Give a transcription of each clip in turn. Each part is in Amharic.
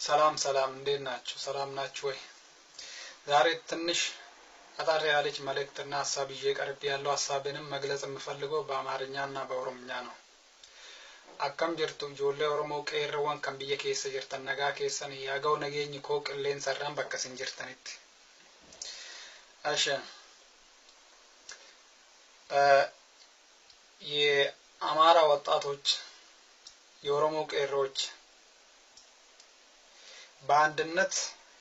ሰላም ሰላም፣ እንዴት ናችሁ? ሰላም ናችሁ ወይ? ዛሬ ትንሽ አጠር ያለች መልእክትና ሀሳብ ይዤ ቀርብ ያለው ሀሳብንም መግለጽ የምፈልገው በአማርኛና በኦሮምኛ ነው። Akkam jirtu ijoollee Oromoo qeerroowwan kan biyya keessa jirtan, nagaa keessan yaa ga'u nageenyi koo qilleensarraan bakka isin jirtanitti. እሺ፣ የአማራ ወጣቶች፣ የኦሮሞ ቄሮዎች በአንድነት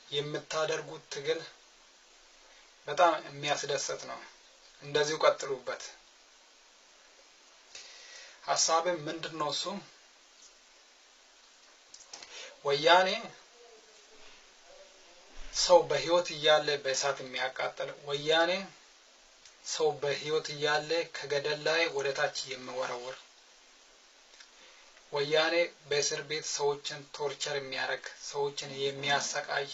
የምታደርጉት ትግል በጣም የሚያስደስት ነው። እንደዚሁ ቀጥሉበት። ሀሳብም ምንድን ነው? እሱ ወያኔ ሰው በህይወት እያለ በእሳት የሚያቃጥል፣ ወያኔ ሰው በህይወት እያለ ከገደል ላይ ወደ ታች የሚወረውር፣ ወያኔ በእስር ቤት ሰዎችን torture የሚያደርግ፣ ሰዎችን የሚያሰቃይ፣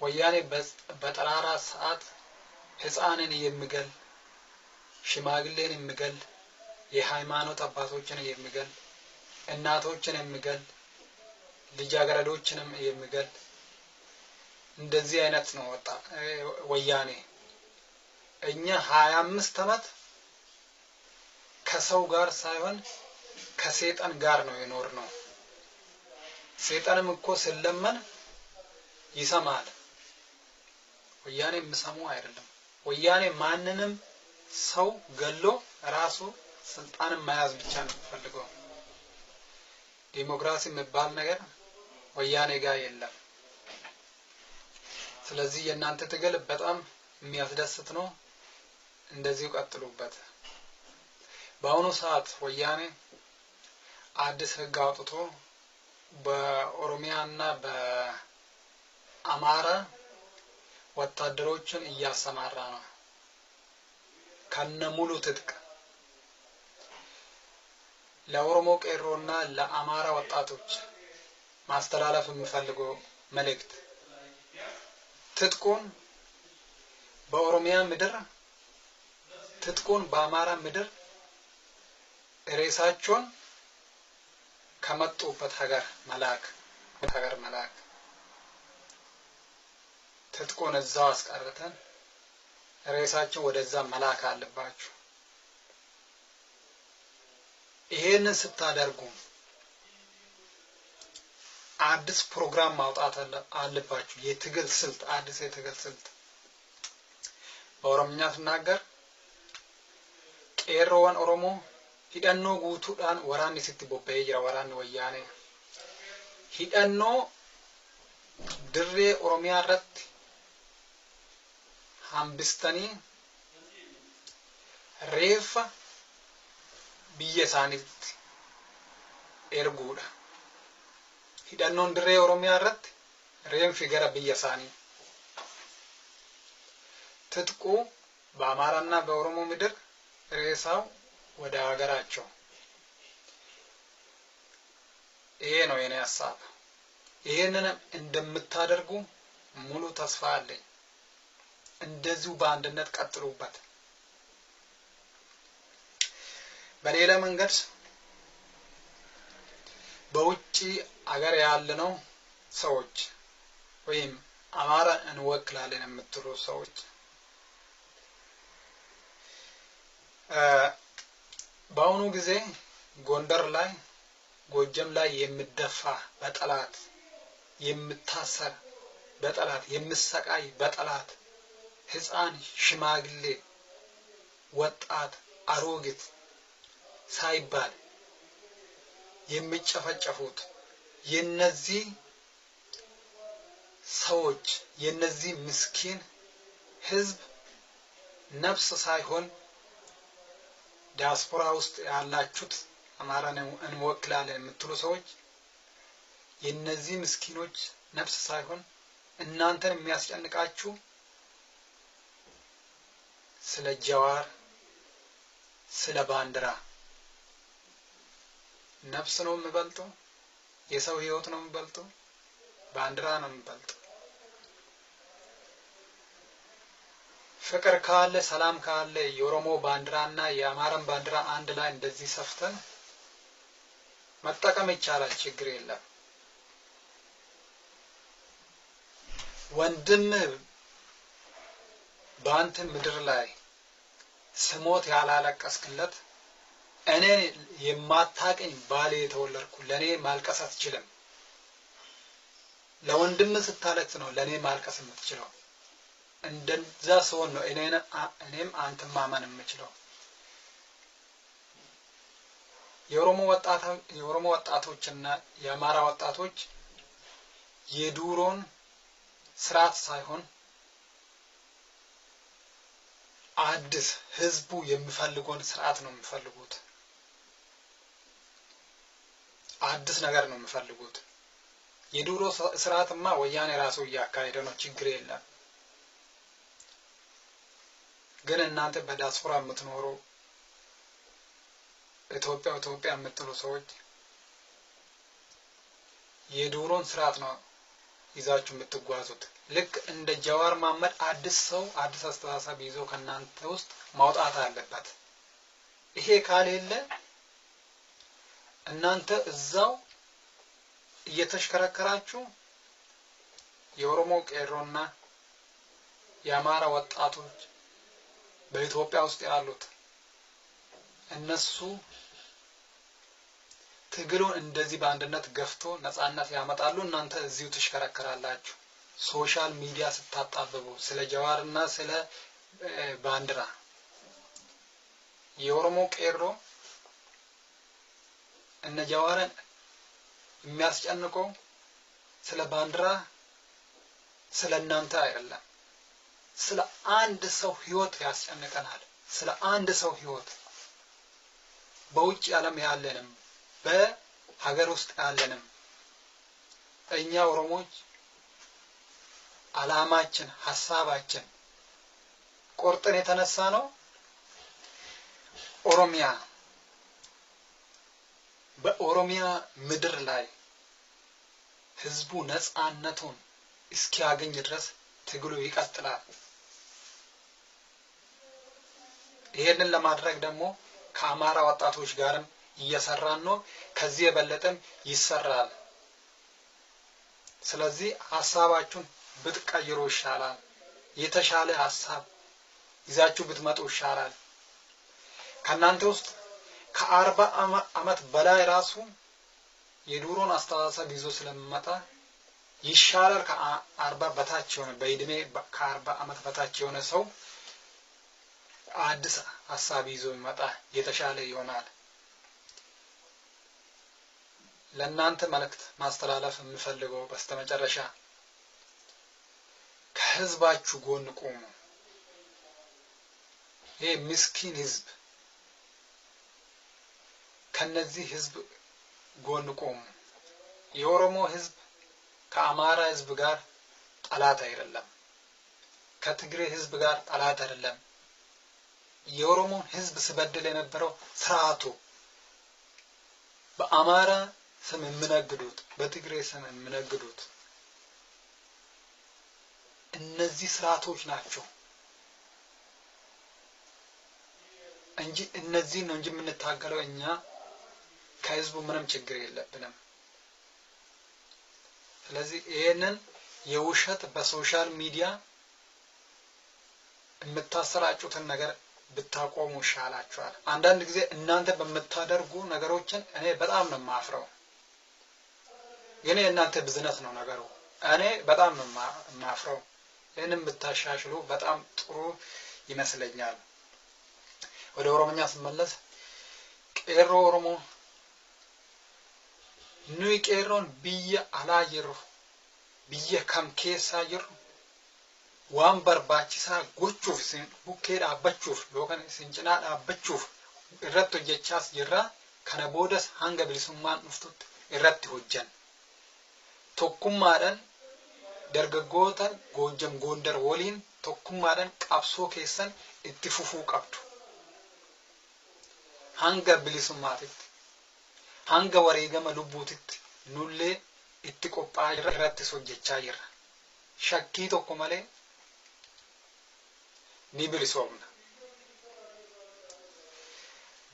ወያኔ በጠራራ ሰዓት ህፃንን የሚገል፣ ሽማግሌን የሚገል፣ የሃይማኖት አባቶችን የሚገል፣ እናቶችን የሚገል፣ ልጃገረዶችንም የሚገል እንደዚህ አይነት ነው ወጣ ወያኔ። እኛ 25 አመት ከሰው ጋር ሳይሆን ከሰይጣን ጋር ነው የኖርነው። ሰይጣንም እኮ ስለመን ይሰማል። ወያኔ የሚሰሙ አይደለም። ወያኔ ማንንም ሰው ገሎ ራሱ ስልጣንን መያዝ ብቻ ነው የሚፈልገው። ዲሞክራሲ የሚባል ነገር ወያኔ ጋር የለም። ስለዚህ የእናንተ ትግል በጣም የሚያስደስት ነው። እንደዚሁ ቀጥሉበት። በአሁኑ ሰዓት ወያኔ አዲስ ሕግ አውጥቶ በኦሮሚያና በአማራ ወታደሮችን እያሰማራ ነው ከነሙሉ ትጥቅ። ለኦሮሞ ቄሮና ለአማራ ወጣቶች ማስተላለፍ የምፈልገው መልእክት ትጥቁን በኦሮሚያ ምድር፣ ትጥቁን በአማራ ምድር፣ ሬሳቸውን ከመጡበት ሀገር መላክ፣ ሀገር መላክ፣ ትጥቁን እዛው አስቀርተን ሬሳቸው ወደዛ መላክ አለባችሁ። ይሄንን ስታደርጉ አዲስ ፕሮግራም ማውጣት አለባችሁ። የትግል ስልት፣ አዲስ የትግል ስልት። በኦሮምኛ ስናገር qeerroowwan Oromoo, hidhannoo guutuudhaan waraanni sitti bobba'ee jira. Waraanni wayyaanee hidhannoo dirree Oromiyaa irratti hambistanii reeffa biyya isaaniitti erguudha. Hidhannoon dirree Oromiyaa irratti, reenfi gara biyya isaanii። ትጥቁ በአማራና በኦሮሞ ምድር፣ ሬሳው ወደ ሀገራቸው። ይሄ ነው የኔ ሀሳብ። ይሄንንም እንደምታደርጉ ሙሉ ተስፋ አለኝ። እንደዚሁ በአንድነት ቀጥሉበት። በሌላ መንገድ በውጪ አገር ያለነው ሰዎች ወይም አማራን እንወክላለን የምትሉ ሰዎች፣ በአሁኑ ጊዜ ጎንደር ላይ፣ ጎጀም ላይ የሚደፋ፣ በጠላት የሚታሰር፣ በጠላት የሚሰቃይ፣ በጠላት ሕፃን፣ ሽማግሌ፣ ወጣት፣ አሮጊት ሳይባል የሚጨፈጨፉት የነዚህ ሰዎች፣ የነዚህ ምስኪን ህዝብ ነፍስ ሳይሆን ዲያስፖራ ውስጥ ያላችሁት አማራን እንወክላለን የምትሉ ሰዎች የነዚህ ምስኪኖች ነፍስ ሳይሆን እናንተን የሚያስጨንቃችሁ ስለ ጀዋር፣ ስለ ባንዲራ። ነፍስ ነው የሚበልጠው? የሰው ህይወት ነው የሚበልጠው? ባንዲራ ነው የሚበልጠው? ፍቅር ካለ፣ ሰላም ካለ የኦሮሞ ባንዲራና የአማራን ባንዲራ አንድ ላይ እንደዚህ ሰፍተን መጠቀም ይቻላል። ችግር የለም። ወንድም በአንተ ምድር ላይ ስሞት ያላለቀስክለት እኔ የማታቀኝ ባሌ የተወለድኩ ለኔ ማልቀስ አትችልም። ለወንድም ስታለቅስ ነው ለኔ ማልቀስ የምትችለው። እንደዛ ሰውን ነው እኔም አንተን ማመን የምችለው። የኦሮሞ ወጣቶችና የአማራ ወጣቶች የዱሮን ስርዓት ሳይሆን አዲስ ህዝቡ የሚፈልገውን ስርዓት ነው የሚፈልጉት። አዲስ ነገር ነው የሚፈልጉት። የዱሮ ስርዓትማ ወያኔ ራሱ እያካሄደ ነው፣ ችግር የለም። ግን እናንተ በዲያስፖራ የምትኖሩ ኢትዮጵያ ኢትዮጵያ የምትሉ ሰዎች የዱሮን ስርዓት ነው ይዛችሁ የምትጓዙት። ልክ እንደ ጀዋር መሐመድ አዲስ ሰው አዲስ አስተሳሰብ ይዞ ከእናንተ ውስጥ ማውጣት አለበት። ይሄ ካሌለ እናንተ እዛው እየተሽከረከራችሁ የኦሮሞ ቄሮና የአማራ ወጣቶች በኢትዮጵያ ውስጥ ያሉት እነሱ ትግሉን እንደዚህ በአንድነት ገፍቶ ነጻነት ያመጣሉ። እናንተ እዚሁ ትሽከረከራላችሁ። social media ስታጣብቡ ስለ ጀዋርና ስለ ባንዲራ የኦሮሞ ቄሮ እነ ጀዋርን የሚያስጨንቀው ስለ ባንዲራ ስለ እናንተ አይደለም። ስለ አንድ ሰው ህይወት ያስጨንቀናል። ስለ አንድ ሰው ህይወት በውጭ ዓለም ያለንም በሀገር ውስጥ ያለንም እኛ ኦሮሞዎች አላማችን ሀሳባችን ቆርጠን የተነሳ ነው። ኦሮሚያ በኦሮሚያ ምድር ላይ ህዝቡ ነጻነቱን እስኪያገኝ ድረስ ትግሉ ይቀጥላል። ይሄንን ለማድረግ ደግሞ ከአማራ ወጣቶች ጋርም እየሰራን ነው። ከዚህ የበለጠም ይሰራል። ስለዚህ ሀሳባችሁን ብትቀይሩ ይሻላል። የተሻለ ሀሳብ ይዛችሁ ብትመጡ ይሻላል። ከእናንተ ውስጥ ከ40 ዓመት በላይ ራሱ የዱሮን አስተሳሰብ ይዞ ስለሚመጣ ይሻላል። ከ40 በታች የሆነ በእድሜ ከ40 ዓመት በታች የሆነ ሰው አዲስ ሀሳብ ይዞ ይመጣ የተሻለ ይሆናል። ለእናንተ መልእክት ማስተላለፍ የምፈልገው በስተመጨረሻ ከህዝባችሁ ጎን ቆሙ። ይሄ ምስኪን ህዝብ ከነዚህ ህዝብ ጎን ቆሙ። የኦሮሞ ህዝብ ከአማራ ህዝብ ጋር ጠላት አይደለም። ከትግሬ ህዝብ ጋር ጠላት አይደለም። የኦሮሞን ህዝብ ሲበድል የነበረው ስርዓቱ በአማራ ስም የሚነግዱት፣ በትግሬ ስም የሚነግዱት እነዚህ ስርዓቶች ናቸው እንጂ እነዚህ ነው እንጂ የምንታገለው እኛ ከህዝቡ ምንም ችግር የለብንም። ስለዚህ ይሄንን የውሸት በ social media የምታሰራጩትን ነገር ብታቆሙ ይሻላችኋል። አንዳንድ ጊዜ እናንተ በምታደርጉ ነገሮችን እኔ በጣም ነው የማፍረው። ግን የእናንተ ብዝነት ነው ነገሩ። እኔ በጣም ነው የማፍረው። ይህንን ብታሻሽሉ በጣም ጥሩ ይመስለኛል። ወደ ኦሮምኛ ስመለስ Qeerroo Oromoo nuyi qeerroon biyya alaa jirru biyya kam keessaa jirru waan barbaachisaa gochuuf isin bukkee dhaabbachuuf yookaan isin cinaa dhaabbachuuf irratti hojjechaas jirra. Kana boodas hanga bilisummaan dhuftutti irratti hojjan. Tokkummaadhaan dargaggoota Goojam Gondar waliin tokkummaadhaan qabsoo keessan itti fufuu qabdu. Hanga bilisummaatitti, hanga wareegama lubbuutitti nullee itti qophaa'aa jirra, irrattis hojjechaa jirra. Shakkii tokko malee ni bilisoomna.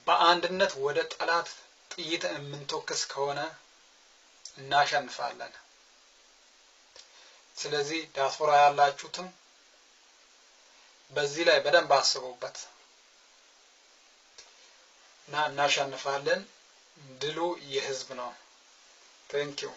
በአንድነት ወደ ጠላት ጥይት የምንተኩስ ከሆነ እናሸንፋለን። ስለዚህ ዲያስፖራ ያላችሁትም በዚህ ላይ በደንብ አስቡበት እና እናሸንፋለን። ድሉ የህዝብ ነው። Thank you.